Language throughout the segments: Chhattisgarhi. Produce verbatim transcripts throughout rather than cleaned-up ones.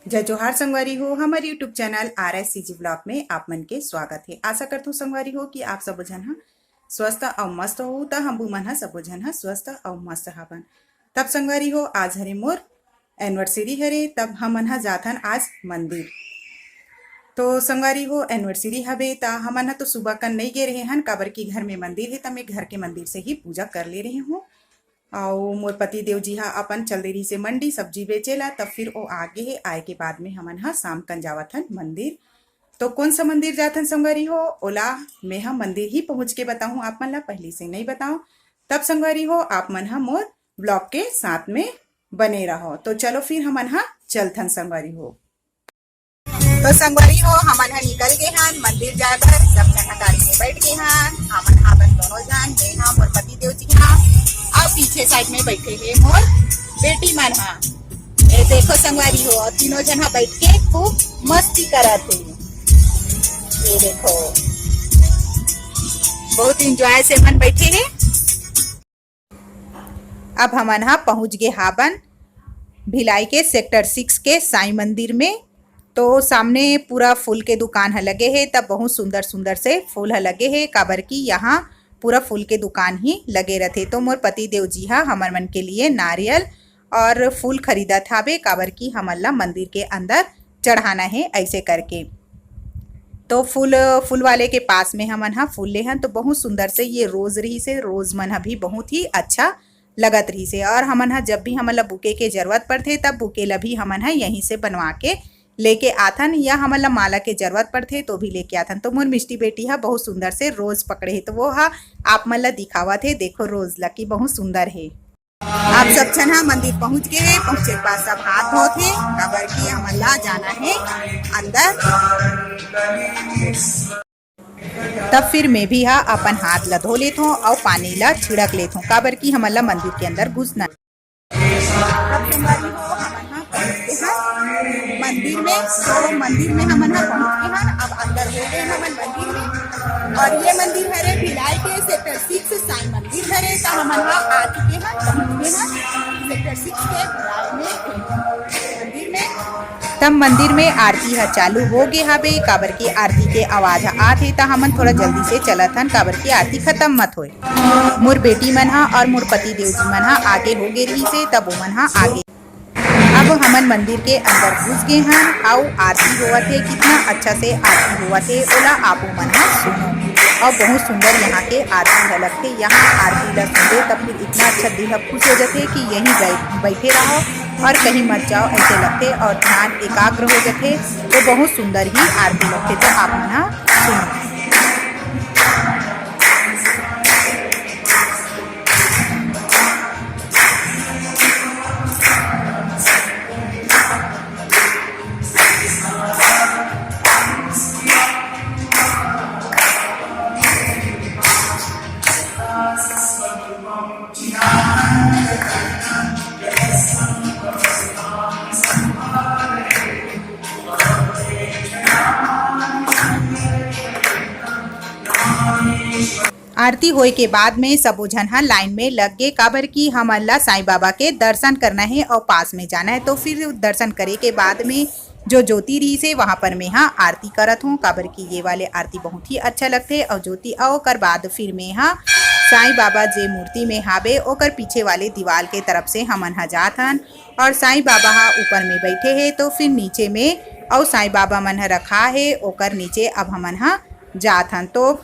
जय जोहार संगवारी हो, हमर YouTube channel R S C G blog में आप मन के स्वागत हे। आशा करथों संगवारी हो कि आप सबो झन ह स्वस्थ अउ मस्त हो, त हमू मन ह सबो झन ह स्वस्थ अउ मस्त हवन। तब संगवारी हो, आज हरे मोर एनिवर्सरी हरे, तब हमन ह जाथन आज मंदिर। तो संगवारी हो, एनिवर्सरी हवे, त हमन ह तो सुबह कन नइ गे रहे हन, काबर कि घर में मंदिर हे, त मैं घर के मंदिर से ही पूजा कर ले रहे हूँ। अउ मोर पति देव जी ह अपन चल दे रहिस हे मंडी सब्जी बेचे ला, तब फिर ओ आगे हे। आए के बाद में हमन ह शाम कन जावत हन मंदिर। तो कौन सा मंदिर जाथन संगवारी हो, ओला मैं ह मंदिर ही पहुँच के बताहूँ आप मन ला, पहले से नइ बताओ। तब संगवारी हो, आप मन ह मोर ब्लॉग के साथ में बने रहो। तो चलो फिर हमन ह चलथन संगवारी हो। तो संगवारी हो, हमन ह निकल गे हन मंदिर जाए बर। सब झन ह गाड़ी में बैठ गे हन। हमन हावन दोनों झन, मैं ह, मोर पति देव जी ह, अउ पीछे साइड में बैठे हे मोर बेटी मन ह। ये देखो संगवारी हो, तीनों झन ह बैठ के खूब मस्ती करत हे। ये देखो, बहुत एंजॉय से मन बैठे हे। अब हमन ह पहुँच गे हावन भिलाई के सेक्टर सिक्स के साईं मंदिर में। तो सामने पूरा फूल के दुकान ह लगे हे, तब बहुत सुंदर सुंदर से फूल ह लगे हे, काबर कि यहाँ पूरा फूल के दुकान ही लगे रथे। तो मोर पति देव जी ह हमर मन के लिए नारियल और फूल खरीदत हावे, काबर कि हमन ला मंदिर के अंदर चढ़ाना हे, ऐसे करके। तो फूल, फूल वाले के पास में हमन ह फूल लेहन, तो बहुत सुंदर से ये रोज रहिस हे। रोज मन ह भी बहुत ही अच्छा लगत रहिस हे। और हमन ह जब भी हमन ला बुके के जरूरत पड़थे, तब बुके ला भी हमन ह यहीं से बनवा के लेके आथन, या हमन ला माला के जरूरत पड़थे, तो भी लेके आथन। तो मोर मिष्टी बेटी ह बहुत सुंदर से रोज पकड़े हे, तो वो ह आप मन ला दिखावत हे। देखो रोज ला, कि बहुत सुंदर हे। आप सब झन ह मंदिर पहुंच गे हे। पहुंचे के बाद सब हाथ धोत हे, काबर कि हमन ला जाना हे अंदर। तब फिर मैं भी ह अपन हाथ ला धो लेथों अउ पानी ला छिड़क लेथों, काबर कि हमन ला मंदिर के अंदर घुसना हे। अब संगवारी हो, हमन ह पहुंच गे हन मंदिर में। तो मंदिर में हमन ह पहुंच गे हन। अब अंदर हो गे हन हमन मंदिर में। और ये मंदिर हरे भिलाई के सेक्टर सिक्स साईं मंदिर हरे। तो हमन ह आ चुके हन, पहुंच गे हन सेक्टर सिक्स के भिलाई में मंदिर में। तब मंदिर में आरती ह चालू हो गे हावे, काबर कि आरती के आवाज ह आत हे, त हमन थोड़ा जल्दी से चलत हन, काबर कि आरती खत्म मत होय। मोर बेटी मन ह और मोर पति देव जी मन ह आगे हो गे रहिस हे, तब ओमन ह आगे। अब हमन मंदिर के अंदर घुस गे हन, अउ आरती होवत हे। कितना अच्छा से आरती होवत हे, ओला आप मन ह सुनो। और बहुत सुंदर यहाँ के आरती ह लगथे। यहाँ आरती ला सुनबे, तब फिर इतना अच्छा दिल ह खुश हो जाथे कि यहीं बै-, बैठे रहो और कहीं मत जाओ, ऐसे लगथे। और ध्यान एकाग्र हो जाथे, तो बहुत सुंदर ही आरती लगथे। तो आप मन ह सुनो। आरती होए के बाद में सबो झन ह लाइन में लग गे, काबर कि हमन ला साईं बाबा के दर्शन करना हे और पास में जाना हे। तो फिर दर्शन करे के बाद में जो ज्योति रहिस हे, वहाँ पर मैं ह आरती करत हूँ, काबर कि ये वाले आरती बहुत ही अच्छा लगथे। और ज्योति, और ओकर बाद फिर मैं ह साईं बाबा जे मूर्ति में हावे, ओकर पीछे वाले दीवाल के तरफ से हमन ह जात हन। और साईं बाबा ह ऊपर में बैठे हे, तो फिर नीचे में अउ साईं बाबा मन ह रखा हे, ओकर नीचे अब हमन ह जात हन। तो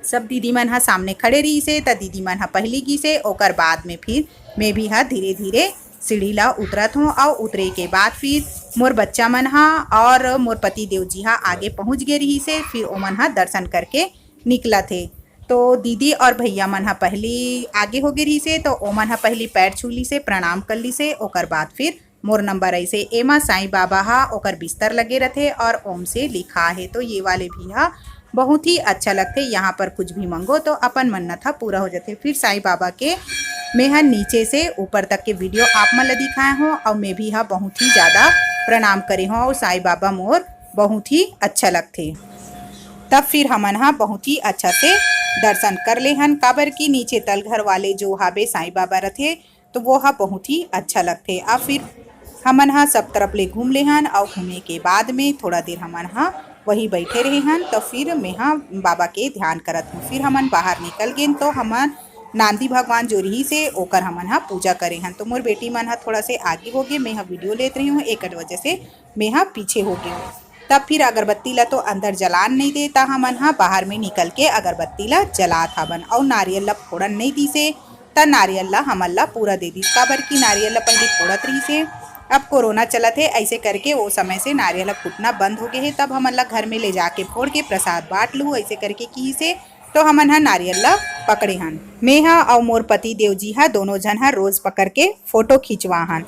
सब दीदी मन ह सामने खड़े रहिस हे, त दीदी मन ह पहिली गिस हे, ओकर बाद में फिर मैं भी ह धीरे-धीरे सीढ़ी ला उतरत हों। अउ उतरे के बाद फिर मोर बच्चा मन ह और मोर पति देव जी ह आगे पहुँच गे रहिस हे, फिर ओमन ह दर्शन करके निकलत हे। तो दीदी और भैया मन ह पहिली आगे हो गे रहिस हे, तो ओमन ह पहिली पैर छू लिस हे, प्रणाम कर लिस हे, ओकर बाद फिर मोर नंबर आइस हे। एमा साईं बाबा ह ओकर बिस्तर लगे रथे और ओम से लिखा हे, तो ये वाले भी ह बहुत ही अच्छा लगथे। यहाँ पर कुछ भी मंगो तो अपन मन्नत ह पूरा हो जाथे। फिर साईं बाबा के मैं ह नीचे से ऊपर तक के वीडियो आप मन ल दिखाए हों और मैं भी ह बहुत ही ज्यादा प्रणाम करे हों और साईं बाबा मोर बहुत ही अच्छा लगथे। तब फिर हमन ह बहुत ही अच्छा से दर्शन कर ले हन, काबर कि नीचे तल घर वाले जो हाबे साईं बाबा रथे, तो वो ह बहुत ही अच्छा लगथे। अब फिर हमन ह सब तरफ ले घूम लेहन, अउ घूमे के बाद में थोड़ा देर हमन ह वही बैठे रहे हन। तो फिर मेहा बाबा के ध्यान करत हूँ। फिर हमन बाहर निकल गेन, तो हमन नांदी भगवान जो रहिसे ओकर हमन ह पूजा करे हन। तो मोर बेटी मन ह थोड़ा से आगे हो गे, मेहा वीडियो लेत रही हूँ, एकर वजह से मेहा पीछे हो गे हूँ। तब फिर अगरबत्ती ला तो अंदर जलान नहीं दे, त हमन ह बाहर में निकल के अगरबत्ती ला जलात हवन, अउ नारियल ला फोड़न नहीं दिसे, त नारियल ला हमन ला पूरा दे दिस, काबर कि नारियल ला पहले फोड़त रहिसे। अब कोरोना चलत हे, ऐसे करके वो समय से नारियल ला फूटना बंद हो गए हे। तब हमन ला घर में ले जाके फोड़ के प्रसाद बांट लू, ऐसे करके किहिसे। तो हमन ह नारियल ला पकड़े हन। मेहा अउ मोर पति देव जी ह दोनों झन ह रोज पकड़ के फोटो खिंचवा हन।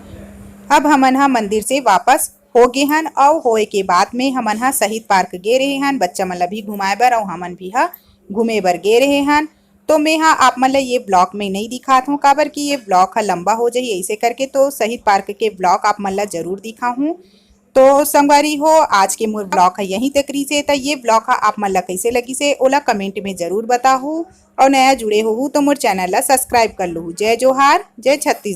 अब हमन ह मंदिर से वापस हो गे हन, अउ होए के बाद में हमन ह शहीद पार्क गे रहे हन बच्चा मन ला भी घुमाए बर, अउ हमन भी ह घूमे बर गे रहे हन। तो मेहा आप मन ला ये ब्लॉग में नहीं दिखात हूँ, काबर कि ये ब्लॉग ह लंबा हो जाही, ऐसे करके तो शहीद पार्क के ब्लॉग आप मन ला जरूर दिखाहूँ। तो संगवारी हो, आज के मोर ब्लॉग ह यहीं तक रहिसे। त ये ब्लॉग ह आप मन ला कैसे लगिसे, ओला कमेंट में जरूर बताहू, और नया जुड़े होहू तो मोर चैनल ला सब्सक्राइब कर लूहू। जय जोहार, जय छत्तीसगढ़।